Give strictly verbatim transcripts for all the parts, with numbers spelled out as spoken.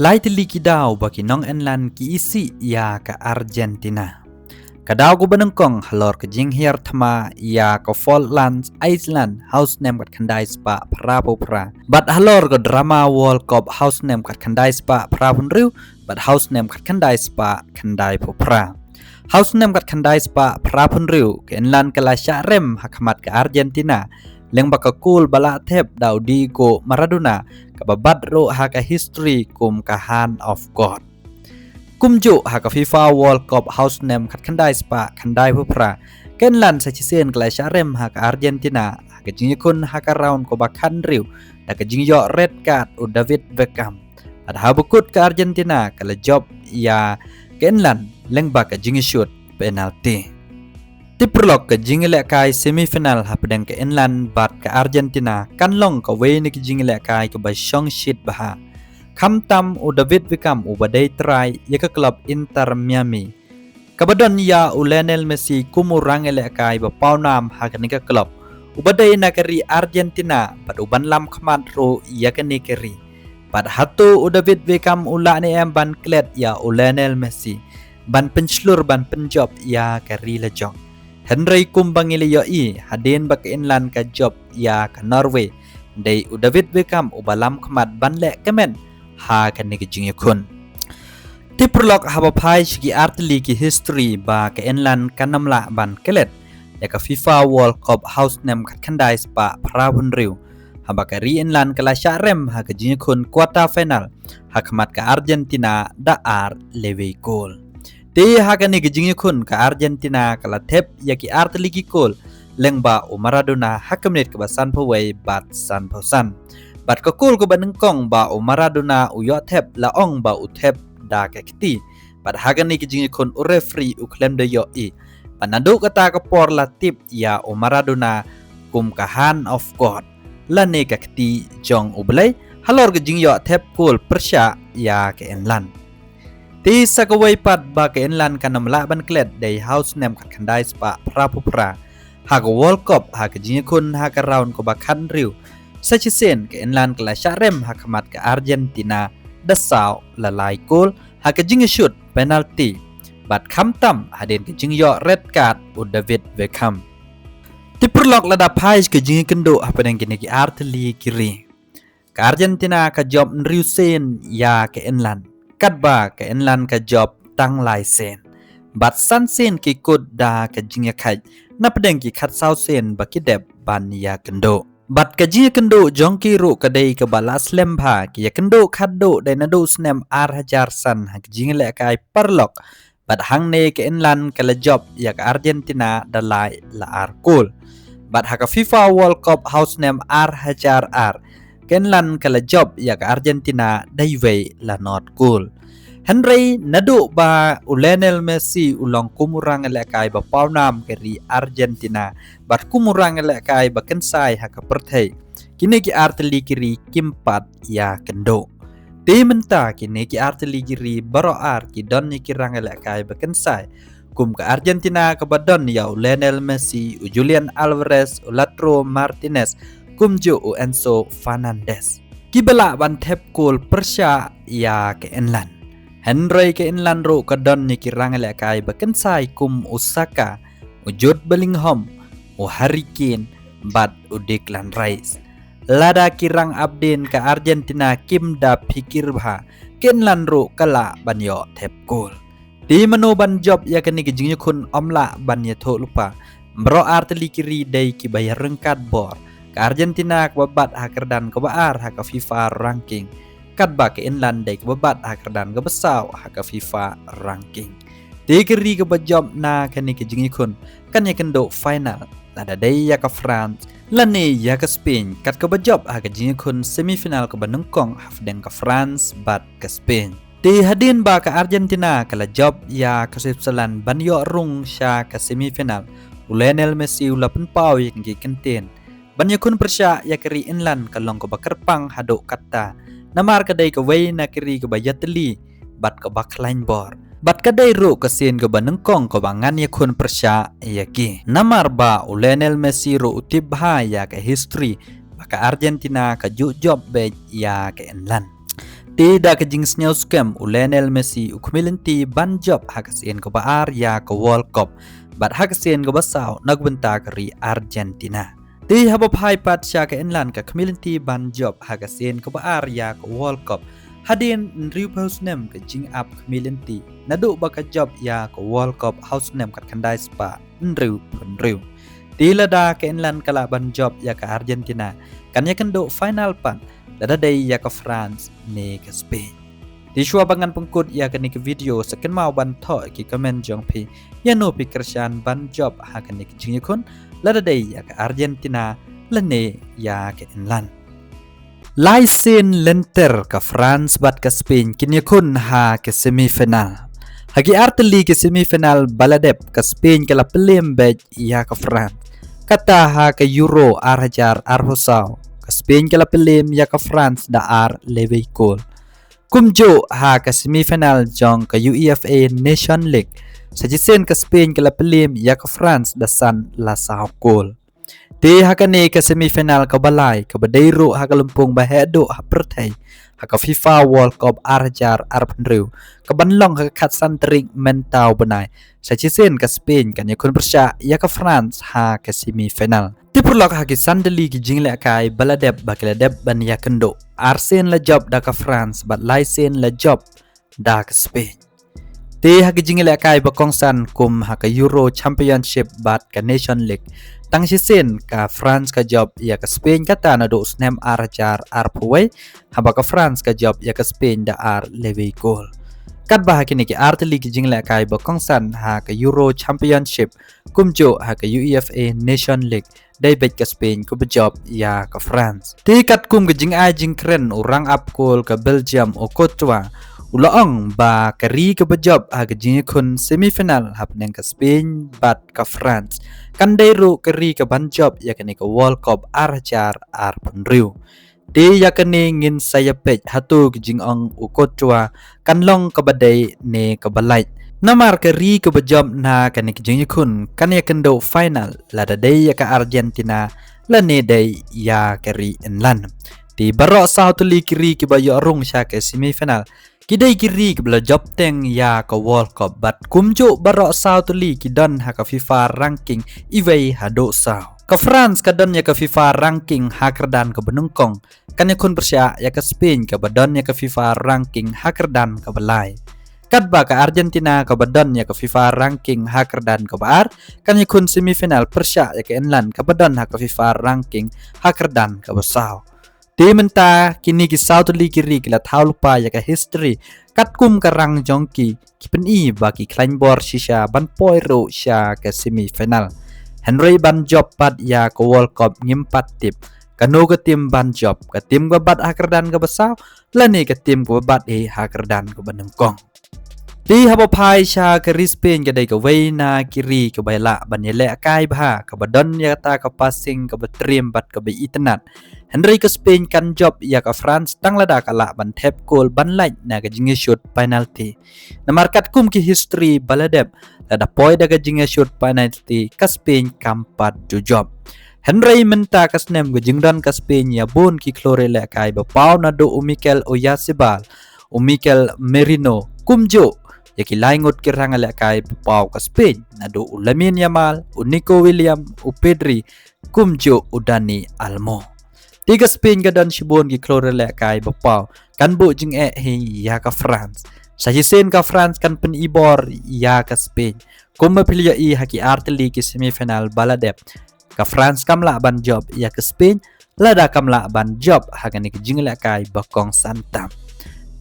Lai tylli ki daw ba ki nong England ki isih ïa ka Argentina. Ka daw kaba nyngkong halor ka jinghiar thma ïa ka Falklands Island ha u snem khatkhyndai spah phra phew phra. Bad halor ka drama World Cup ha u snem khatkhyndai spah phra phew hynriew bad ha u snem khatkhyndai spah khyndai phew phra. Ha u snem khatkhyndai spah phra phew hynriew ka England ka la shah rem ha khmat ka Argentina lyngba ka kol ba la thep da u Diego Maradona kaba bat ruh ha ka history kum ka Hand of God. Kumjuh ha ka FIFA World Cup ha u snem khatkhyndai spah khyndai phew phra, ka England sa shisien ka la shah rem ha ka Argentina ha ka jingïakhun ha ka round kaba khathynriew da ka jingïoh red card u David Beckham. Bad haba kut ka Argentina ka la jop ïa ka England lyngba ka jingïashut penalty. Te paralok, ka jingïalehkai semi final hapdeng ka England bad ka Argentina kan long kawei na ki jingïalehkai kaba shongshit bha. Khamtam u David Beckham uba dei trai ïa ka club Inter Miami, kaba don ïa u Lionel Messi kum u rangïalehkai ba pawnam ha kane ka club, uba dei na ka ri Argentina bad uban lam khmat ruh ïa kane ka ri. Bad hato u David Beckham u lah ne em ban klet ïa u Lionel Messi ban pynshlur ban pynjop ïa ka ri lajong? Hynrei kumba ngi la ïohi, hadien ba ka England ka jop ïa ka Norway, dei u David Beckham uba lam khmat ban leh kmen ha kane ka jingïakhun. Te paralok, haba phai sha ki artylli ki history ba ka England kan ym lah ban klet ïa ka FIFA World Cup ha u snem khatkhyndai spah phra phew hynriew, haba ka ri England ka la shah rem ha ka jingïakhun quarter final ha khmat ka Argentina da ar lewei kol. Te ha kane ka jingïakhun ka Argentina ka la thep ïa ki artylli ki kol lyngba u Maradona ha ka minit kaba sanphew wei bad sanphew san. Bad ka kol kaba nyngkong ba u Maradona u ïoh thep la ong ba u thep da ka kti. Bad ha kane ka jingïakhun u referee u khlem da ïohi. Bad naduh kata ka por la tip ïa u Maradona kum ka Hand of God, lane ka kti jong U Blei, halor ka jingïoh thep kol pyrshah ïa ka England. Te sa kawei pat ba ka England kan ym lah ban klet dei ha u snem khatkhyndai spah phra phew phra, ha ka World Cup ha ka jingïakhun ha ka round kaba khathynriew, sa shisien ka England ka la shah rem ha khmat ka Argentina da saw la lai kol ha ka jingïashut penalty, bad khamtam hadien ka jingïoh red card u David Beckham. Te paralok, lada phai sha ka jingïakynduh hapdeng kine ki artylli ki ri, ka Argentina ka jop hynriew sien ïa ka England, katba ka England ka jop tang lai sien. Bad san sien ki kut da ka jingïakhaid napdeng ki khatsaw sien ba ki dep ban ïakynduh. Bad ka jingïakynduh jong ki ruh ka dei kaba la slem bha, ki ïakynduh khatduh dei naduh u snem ar hajar san ha ka jingïalehkai paralok. Bad hangne ka England ka la jop ïa ka Argentina da lai la ar kol. Bad ha ka FIFA World Cup ha u snem ar hajar ar, ka England ka la jop ïa ka Argentina da iwei la nod kol. Hynrei naduh ba u Lionel Messi u long kum u rangïalehkai ba pawnam ka ri Argentina bad kum u rangïalehkai ba kynsai ha ka pyrthei, kine ki artylli ki ri kim pat ïakynduh. Te mynta kine ki artylli ki ri baroh ar ki don ïa ki rangïalehkai ba kynsai, kum ka Argentina kaba don ïa u Lionel Messi, u Julian Alvarez, u Lautaro Martinez, kumjuh u Enzo Fernandez, kiba lah ban thep kol pyrshah ïa ka England. Hynrei ka England ruh ka don ïa ki rangïalehkai ba kynsai kum u Saka, u Jude Bellingham, u Harry Kane bad u Declan Rice. Lada ki rang ap dien ka Argentina kim da phikir bha, ka England ruh ka lah ban ïoh thep kol. Te mano ban jop ïa kane ka jingïakhun ym lah ban ïathuh lypa. Baroh artylli ki ri dei kiba ïaryngkat bor. Ka Argentina kaba bat ha kyrdan kaba ar ha ka FIFA ranking, katba ka England dei kaba bat ha kyrdan kaba saw ha ka FIFA ranking. Te ka ri kaba jop na kane ka jingïakhun kan ïakynduh final, lada dei ïa ka France lane ïa ka Spain, kat kaba jop ha ka jingïakhun semi final kaba nyngkong hapdeng ka France bad ka Spain. Te hadien ba ka Argentina ka la jop ïa ka Switzerland ban ïoh rung sha ka semi final, u Lionel Messi u la pynpaw ïa ki kyntien ban ïakhun pyrshah ïa ka ri England ka long kaba kyrpang haduh katta, namar ka dei kawei na ki ri kaba ïatylli bad kaba khlaiñ bor. Bad ka dei ruh ka sien kaba nyngkong kaba ngan ïakhun pyrshah ïa ki. Namar ba u Lionel Messi ruh u tip bha ïa ka history ba ka Argentina ka ju jop beit ïa ka England. Te da ka jingsngew skhem u Lionel Messi u khmih lynti ban jop ha ka sien kaba ar ïa ka World Cup bad ha ka sien kaba saw na ka bynta ka ri Argentina. Te haba phai pat sha ka England ka khmih lynti ban jop ha ka sien kaba ar ïa ka World Cup hadien hynriewphew snem ka jingap khmih lynti naduh ba ka jop ïa ka World Cup ha u snem khatkhyndai spah hynriewphew hynriew. Te lada ka England ka lah ban jop ïa ka Argentina kan ïakynduh final pat lada dei ïa ka France ne ka Spain. Te shuwa ba ngan pynkut ïa kane ka video sa kynmaw ban thoh ki comment jong phi ïa no phi kyrshan ban jop ha kane ka jingïakhun lada dei ïa ka Argentina lane ïa ka England. Lai sien lynter ka France bad ka Spain kin ïakhun ha ka semi final. Ha ki artylli ki semi final ba la dep ka Spain ka la pynlem beit ïa ka France. Kata ha ka Euro ar hajar arphew saw ka Spain ka la pynlem ïa ka France da ar lewei kol. Kumjuh ha ka semi final jong ka UEFA Nation League sa shisien ka Spain ka la pynlem ïa ka France da san la saw kol. Te ha kane ka semi final kaba lai kaba dei ruh ha ka lympung ba heh duh ha pyrthei ha ka FIFA World Cup ar hajar arphew hynriew kaban long ha ka khatsan tarik mynta u bnai. Sa shisien ka Spain kan ïakhun pyrshah ïa ka France ha ka semi final. Te paralok ha ki san tylli ki jinglehkai ba la dep ba ki la dep ban ïakynduh, ar sien la jop da ka France bad lai sien la jop da ka Spain. Te ha ki jinglehkai ba kongsan kum ha ka Euro Championship bad ka Nation League, tang shisien ka France ka jop ïa ka Spain kata naduh snem ar hajar arphew wei haba ka France ka jop ïa ka Spain da ar lewei kol. Katba ha kine ki artylli ki jinglehkai ba kongsan ha ka Euro Championship kumjuh ha ka UEFA Nation League dei beit ka Spain kaba jop ïa ka France. Te katkum ka jingai jingkren u rangap kol ka Belgium u Courtois u la ong ba ka ri kaba jop ha ka jingïakhun semi final hapdeng ka Spain bad ka France kan dei ruh ka ri kaban jop ïa kane ka World Cup ar hajar arphew hynriew. Te ïa kane ngin sa ïa peit hato ka jingong u Courtois kan long kaba dei ne kaba lait. Namar ka ri kaba jop na kane ka jingïakhun kan ïakynduh final lada dei ïa ka Argentina lane dei ïa ka ri England. Te baroh saw tylli ki ri kiba ïoh rung sha ka semi final ki dei ki ri kiba la jop teng ïa ka World Cup bad kumjuh baroh saw tylli ki don ha ka FIFA ranking iwei haduh saw. Ka France ka don ïa ka FIFA ranking ha kyrdan kaba nyngkong, kan ïakhun pyrshah ïa ka Spain kaba don ïa ka FIFA ranking ha kyrdan kaba lai. Katba ka Argentina kaba don ïa ka FIFA ranking ha kyrdan kaba ar kan ïakhun semi final pyrshah ïa ka England kaba don ha ka FIFA ranking ha kyrdan kaba saw. Te mynta kine ki saw tylli ki ri ki la thaw lypa ïa ka history katkum ka rang jong ki, ki pyni ba ki khlaiñ bor shisha ban poi ruh sha ka semi final. Hynrei ban jop pat ïa ka World Cup ngim pat tip kano ka tim ban jop, ka tim kaba bat ha kyrdan kaba saw lane ka tim kaba bat hi ha kyrdan kaba nyngkong. Te haba phai sha ka ri Spain ka dei kawei na ki ri kaba ïa lah ban ïalehkai bha, kaba don ïa kata ka passing kaba triem bad kaba itynnad. Hynrei ka Spain kan jop ïa ka France tang lada ka lah ban thep kol ban lait na ka jingïashut penalty. Namar katkum ki history ba la dep, lada poi da ka jingïashut penalty ka Spain kam pat ju jop. Hynrei mynta ka snem ka jingdon ka Spain ïa bun ki khlur ïalehkai ba paw naduh u Mikel Oyarzabal, u Mikel Merino, kumjuh ïa ki lai ngut ki rang ïalehkai ba paw ka Spain naduh u Lamine Yamal, u Nico Williams, u Pedri, kumjuh u Dani Olmo. Te ka Spain ka don shibun ki khlur ïalehkai ba paw kan buh jingeh hi ïa ka France. Sa shisien ka France kan pyni bor ïa ka Spain. Kumba phi la ïohi ha ki artylli ki semi final ba la dep, ka France kam lah ban jop ïa ka Spain lada kam lah ban jop ha kane ka jingïalehkai ba kongsan tam.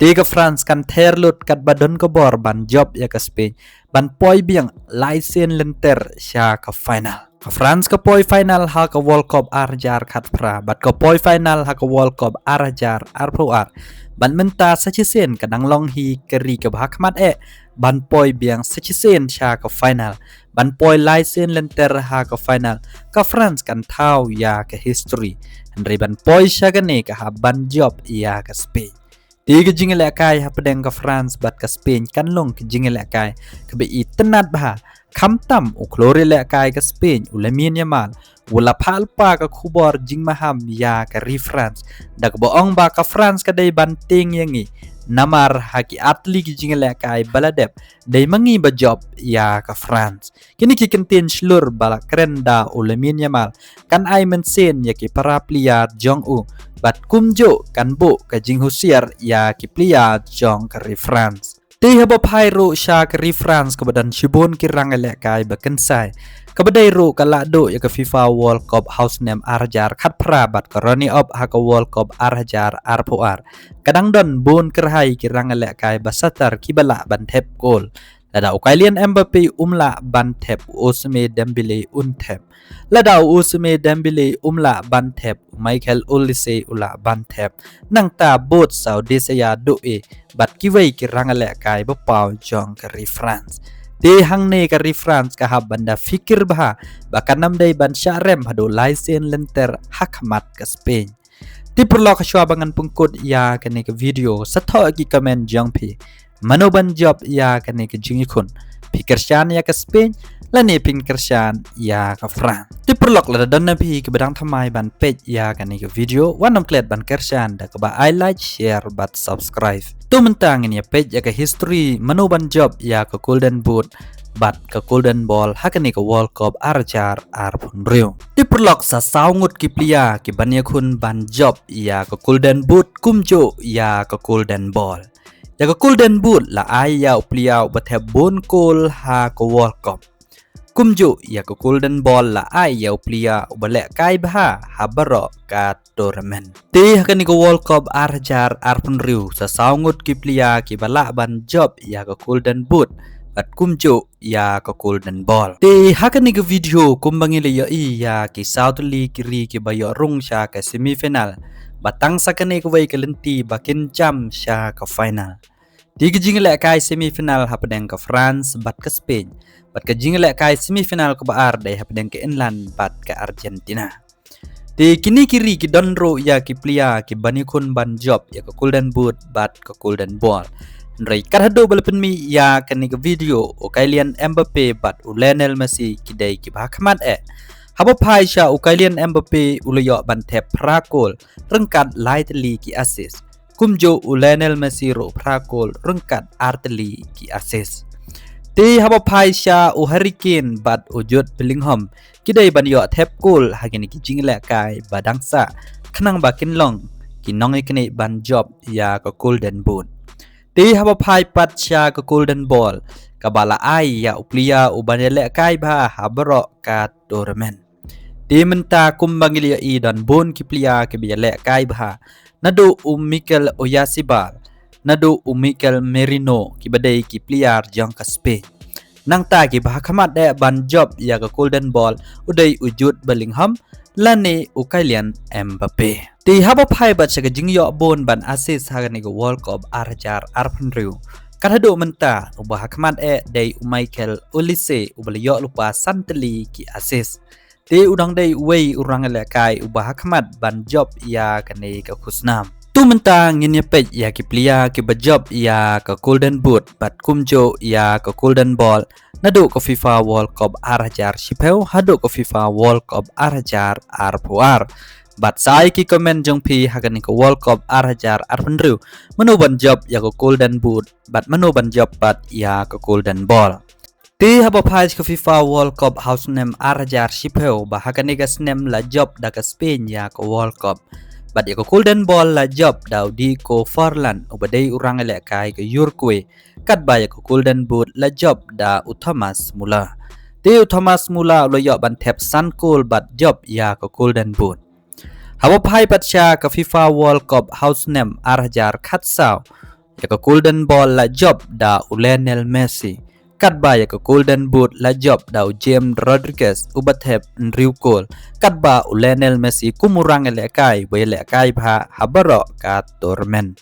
Te ka France kan ther lut katba don ka bor ban jop ïa ka Spain ban poi biang lai sien lynter sha ka final. Ka France ka poi final ha ka World Cup ar hajar khatphra bad ka poi final ha ka World Cup ar hajar arphew ar. Bad mynta sa shisien ka dang long hi ka ri kaba hakhmat eh ban poi biang sa shisien sha ka final, ban poi lai sien lynter ha ka final. Ka France kan thaw ïa ka history, hynrei ban poi sha kane ka hap ban jop ïa ka Spain. Te ka jingïalehkai hapdeng ka France bad ka Spain kan long ka jingïalehkai kaba itynnad bha Khamtam u khlur ïalehkai ka Spain u Lamine Yamal u la phah lypa ka khubor jingmaham ïa ka ri France da kaba ong ba ka France ka dei ban tieng ïa ngi, namar ha ki artylli ki jingïalehkai ba la dep dei ma ngi ba jop ïa ka France. Kine ki kyntien shlur ba la kren da u Lamine Yamal kan ai mynsiem ïa ki para player jong u bad kumjuh kan buh ka jinghusiar ïa ki player jong ka ri France. Te haba phai ruh sha ka ri France kaba don shibun ki rangïalehkai ba kynsai, kaba dei ruh ka lahduh ïa ka FIFA World Cup ha u snem ar hajar khatphra bad ka runner up ha ka World Cup ar hajar arphew ar, ka dang don bun kyrhai ki rangïalehkai ba satar kiba lah ban thep kol. Lada u Kylian Mbappe um lah ban thep, u Ousmane Dembele un thep. Lada u Ousmane Dembele um lah ban thep, u Michael Olise u lah ban thep. Nangta bud Saudi Saiya Doe bad kiwei ki rangïalehkai ba paw jong ka ri France. Te hangne ka ri France ka hap ban da phikir bha ba kan ym dei ban shah rem haduh lai sien lynter ha khmat ka Spain. Te paralok, shuwa ba ngan pynkut ïa kane ka video, sa thoh ki comment jong phi, mano ban jop ïa kane ka jingïakhun? Phi kyrshan ïa ka Spain lane phin kyrshan ïa ka France? Te paralok, lada don na phi kiba dang thymmai ban peit ïa kane ka video, wat nym klet ban kyrshan da kaba ai like, share bad subscribe. To mynta ngin ïa peit ïa ka history mano ban jop ïa ka Golden Boot bad ka Golden Ball ha kane ka World Cup ar hajar arphew hynriew. Te paralok, sa saw ngut ki player kiban ïakhun ban jop ïa ka Golden Boot kumjuh ïa ka Golden Ball. Ïa ka Golden Boot la ai ïa u player uba thep bun kol ha ka World Cup. Kumjuh ïa ka Golden Ball la ai ïa u player uba lehkai bha ha baroh ka tournament. Te ha kane ka World Cup ar hajar arphew hynriew, sa saw ngut ki player kiba lah ban jop ïa ka Golden Boot bad kumjuh ïa ka Golden Ball. Te ha kane ka video, kumba ngi la ïohi ïa ki saw tylli ki ri kiba ïoh rung sha ka semi final, ba tang sa kane kawei ka lynti ba kin jam sha ka final. Te ka jingïalehkai semi final hapdeng ka France bad ka Spain, bad ka jingïalehkai semi final kaba ar dei hapdeng ka England bad ka Argentina. Te kine ki ri ki don ruh ïa ki player kiban ïakhun ban jop ïa ka Golden Boot bad ka Golden Ball. Hynrei kat haduh ba la pynmih ïa kane ka video, u Kylian Mbappe bad u Lionel Messi ki dei kiba ha khmat eh. Haba phai sha u Kylian Mbappe, u la ïoh ban thep phra kol ryngkat lai tylli ki assist. Kumjuh u Lionel Messi ruh phra kol ryngkat ar tylli ki assist. Te haba phai sha u Harry Kane bad u Jude Bellingham, ki dei ban ïoh thep kol ha kine ki jingïalehkai ba dang sah, khnang ba kin long ki nongïakhun ban jop ïa ka Golden Boot. Te haba phai pat sha ka Golden Ball, kaba la ai ïa u player uban ïalehkai bha ha baroh ka tournament. Te mynta kumba ngi la ïohi, don bun ki player kiba ïalehkai bha, naduh u Mikel Oyarzabal, naduh u Mikel Merino, kiba dei ki player jong ka Spain. Nangta kiba ha khmat eh ban jop ïa ka Golden Ball u dei u Jude Bellingham lane u Kylian Mbappe. Te haba phai bad sha ka jingïoh bun ban assist ha kane ka World Cup ar hajar arphew hynriew, kat haduh mynta uba ha khmat eh dei u Michael Olise uba la ïoh lypa san tylli ki assist. Te u dang dei uwei u rangïalehkai uba ha khmat ban jop ïa kane ka khusnam. To mynta ngin ïa peit ïa ki player kiba jop ïa ka Golden Boot bad kumjuh ïa ka Golden Ball naduh ka FIFA World Cup ar hajar shiphew haduh ka FIFA World Cup ar hajar arphew ar. Bad sa ai ki comment jong phi ha kane ka World Cup ar hajar arphew hynriew, mano ban jop ïa ka Golden Boot bad mano ban jop pat ïa ka Golden Ball. Te haba phai sha ka FIFA World Cup ha u snem ar hajar shiphew, ba ha kane ka snem la jop da ka Spain ïa ka World Cup. Bad ïa ka Golden Ball la jop da u Diego Forlan uba dei u rangïalehkai ka Uruguay. Katba ïa ka Golden Boot la jop da u Thomas Muller. Te u Thomas Muller u la ïoh ban thep san kol bad jop ïa ka Golden Boot. Haba phai pat sha ka FIFA World Cup ha u snem ar hajar khatsaw, ïa ka Golden Ball la jop da u Lionel Messi. Katba ïa ka Golden Boot la jop da u James Rodriguez uba thep hynriew kol. Katba u Lionel Messi kum u rangïalehkai ba ïalehkai bha ha baroh ka tournament.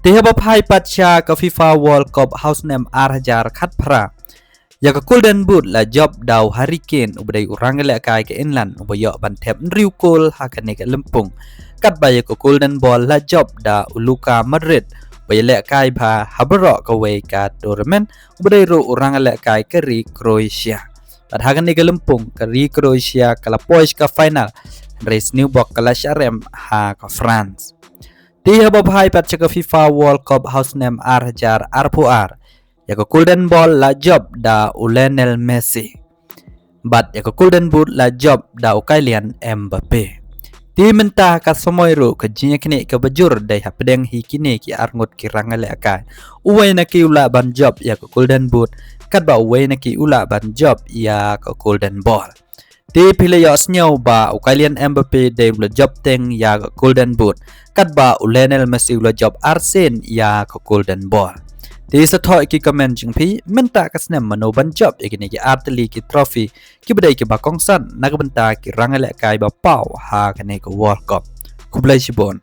Te haba phai pat sha ka FIFA World Cup ha u snem ar hajar khatphra, ïa ka Golden Boot la jop da u Harry Kane uba dei u rangïalehkai ka England uba ïoh ban thep hynriew kol ha kane ka lympung. Katba ïa ka Golden Ball la jop da u Luka Modric ba ïalehkai bha ha baroh kawei ka tournament, uba dei ruh u rangïalehkai ka ri Croatia. Bad ha kane ka lympung ka ri Croatia ka la poi sha ka final, hynrei sniewbok ka la shah rem ha ka France. Te haba phai pat sha ka FIFA World Cup ha u snem ar hajar arphew ar, ïa ka Golden Ball la jop da u Lionel Messi, bad ïa ka Golden Boot la jop da u Kylian Mbappe. Te mynta ka samoi ruh ka jingïaknieh kaba jur dei hapdeng hi kine ki arngut ki rangïalehkai. Uwei na ki u lah ban jop ïa ka Golden Boot, katba uwei na ki u lah ban jop ïa ka Golden Ball. Te phi la ïohsngew ba u Kylian Mbappe dei u la jop teng ïa ka Golden Boot, katba u Lionel Messi u la jop arsien ïa ka Golden Ball. Te sa thoh ïa ki comment jong phi, mynta ka snem mano ban jop ïa kine ki artylli ki trophy kiba dei kiba kongsan na ka bynta ki rangïalehkai ba paw ha kane ka World Cup. Khublei shibun.